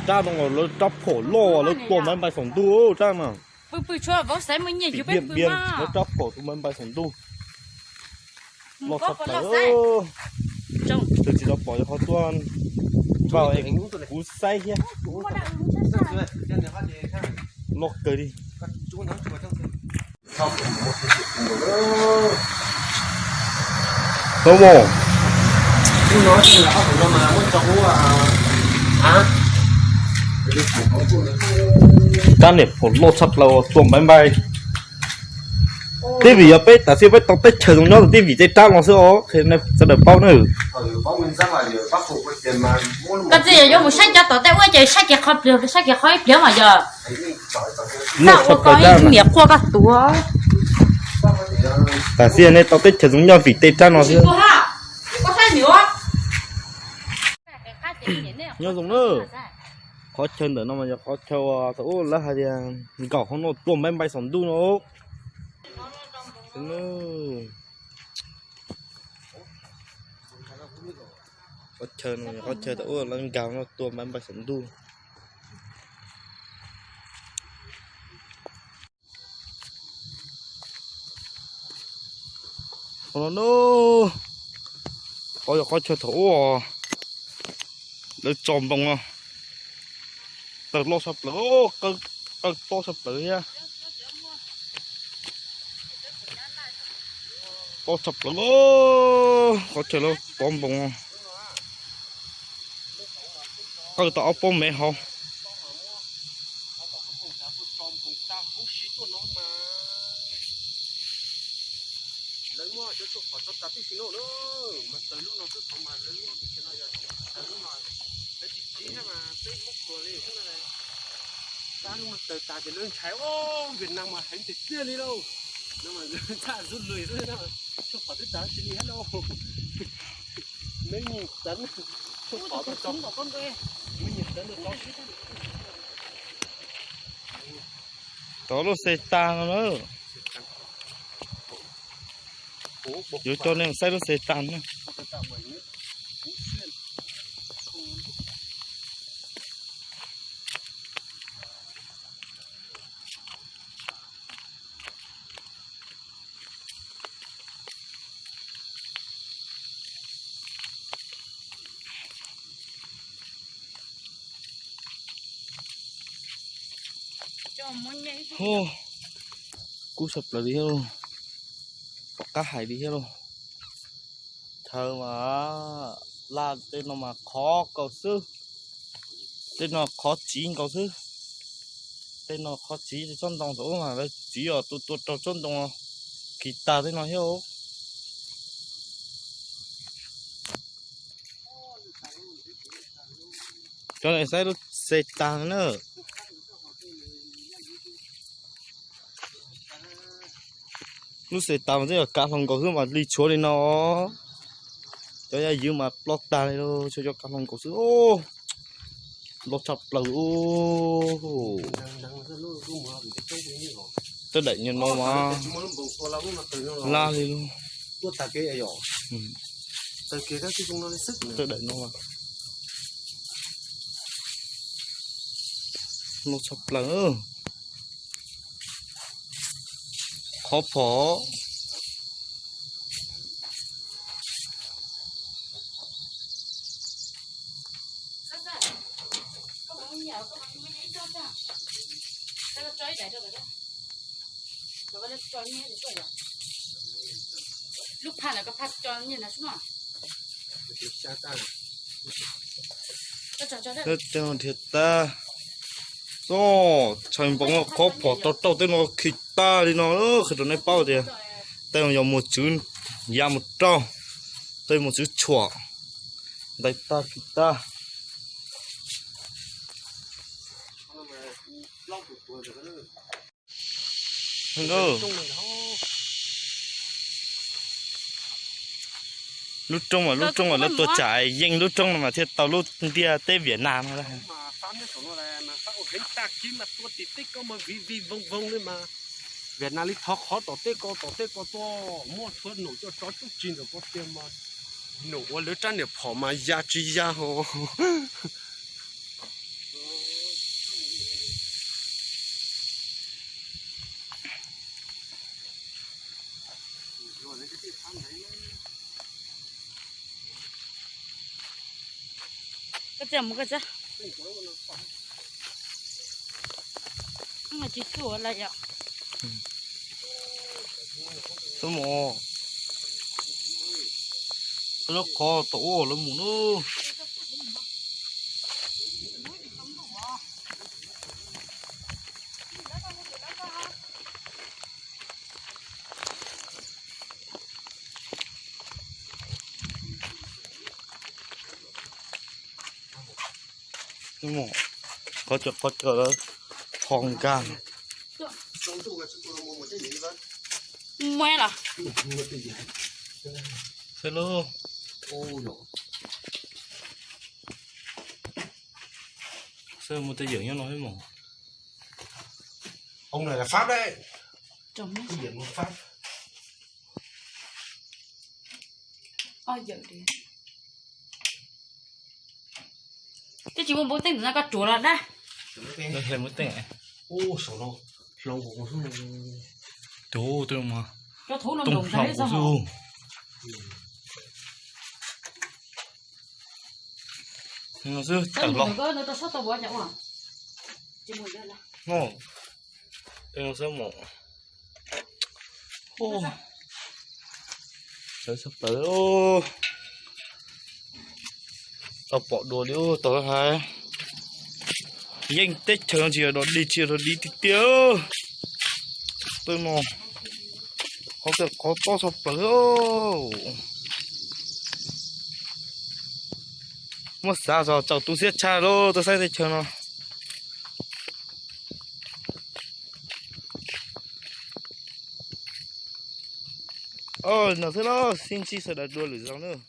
Rab no lawv rab phom loj, lawv tua npaim npaim saum ntuj rab no. Pw pw tshuav vauv xaiv muaj nyiaj yus peb pw mas. Lawv rab phom tua npaim npaim saum ntuj. Loj tshaj plaws. Tus tsis tau pom yog qhov tuaj npaum kuv xaiv thiab. Loj kawg li. Tau mas. Rab niam phom loj tshaj plaws tua npaim npaim. Twb vim yog peb tam sim peb tau teb chaws zoo nyob twb vim tej rab no xwb os, sawv daws paub na. Koj txiv yuav mus saib cov tom tej ua ces saib kiag qhov pliag, saib kiag qhov ib pliag mas yog. Loj tshaj plaws rab no. Niam quaj koj tuav. Tam sim nej tau teb chaws zoo nyob vim tej rab no xwb. Nyob zoo na. Qhov chaw ntawm no mas yog qhov chaw uas thaum ub lawv hais tias nkaum hauv no tua npaim npaim saum ntuj no. Qhov chaw no, qhov chaw thaum ub lawv nkaum no tua npaim npaim saum ntuj. Qhov no, qhov yog qhov chaw thaum ub lawv tso npoo no. Tawg loj tshaj plaws, qawj tob tshaj plaws thiab. Tob tshaj plaws, qhov chaw lawv tso npoo no. Qawj tau ob pob mev hauv. Lawv muab cov tshuaj pom tau tas tib si no na, mas taws lub no xwb thaum mas lawv lub no tias no yog taws lub no, lawv tsis tsiv thiab mas peb muab pluas li xwb na. Tab lub no taws tas ces lawv ntshai, o, Vietnam mas heev tiag tiag li lauj. No mas lawv txhaj zuj lus xwb na, tshuaj pom twb tas tib si li thiab lauj. Mấy nghìn tấn, tshuaj pom tau, mấy nghìn tấn được không? Tov lub xe tag no na. Yuav coj nej saib lub xe tag na. Hu, kub tshaj plaws li thiab lauj, tom qab hais li thiab lauj. Chaw mas laj tej no mas khov nkaus xwb, tej no khov tsiv nkaus xwb. Tej no khov tsiv, tsob ntoo thaum ub mas lawv tsiv os, tua tua rau tsob ntoo khi tag tej no thiab. Cov no saib lub xe tag na. Lub xe tag mas twb yog kav hlau nkaus xwb mas li tshuav li no. Cov yaj ywv mas ploj tag li lauj, tshuav cov kav hlau nkaus xwb. Loj tshaj plaws. Tej daim nyuag no mas laj li lauj. Tej daim no loj tshaj plaws. Qhov phom. Dhia tag. Txog tshaw npoov qhov phom rau rau tej no khi tag li no, qhia rau nej paub tias tej no yog mos txwv ya mus rau, tej mos txwv tshuam, ntais tag khi tag. Lub roob mas lub roob mas lawv tua tsam yeej lub roob no mas thiaj tau lub ntiaj teb Vietnam no. Vietnam li thov qhov tom tej ko tom tej ko tuaj muaj tshuav num coj tso tub tsis ntawm ko tiag mas num ua lawv rab niam phom mas ya tsis ya ho. Txawm mus koj txawm. Tsis txuj lawm yom. Xwb mus. Lub qhov tom ub lawv mus lawm. Qhov cov qhov cov lawv qhov nkag. Muaj los. Xwb lauj. Xwb mus tej yawm nyob no xwb mog. Ông này là Pháp đấy. Ông này là Pháp. Twb tsis muaj npua teej ntawm no koj tsuav los dab. Hle npua teej. Ub, saum no hlau hauv xwb. Tus twg mas toob hlau hauv xwb. No xwb tawm los. No xwb mus. Sawv tshaj plaws. Tau pom dua li tau hais. Yeej teb chaws no tsis yog dog dig, tsis yog dog dig tiag tiag. Tej no qhov twg qhov tob tshaj plaws. Muab xav txog tsaus tu siab tshaj lauj, tuaj saib teb chaws no. Ov, no xwb lauj, sib ntsib sawv daws dua lwm zaus nawb.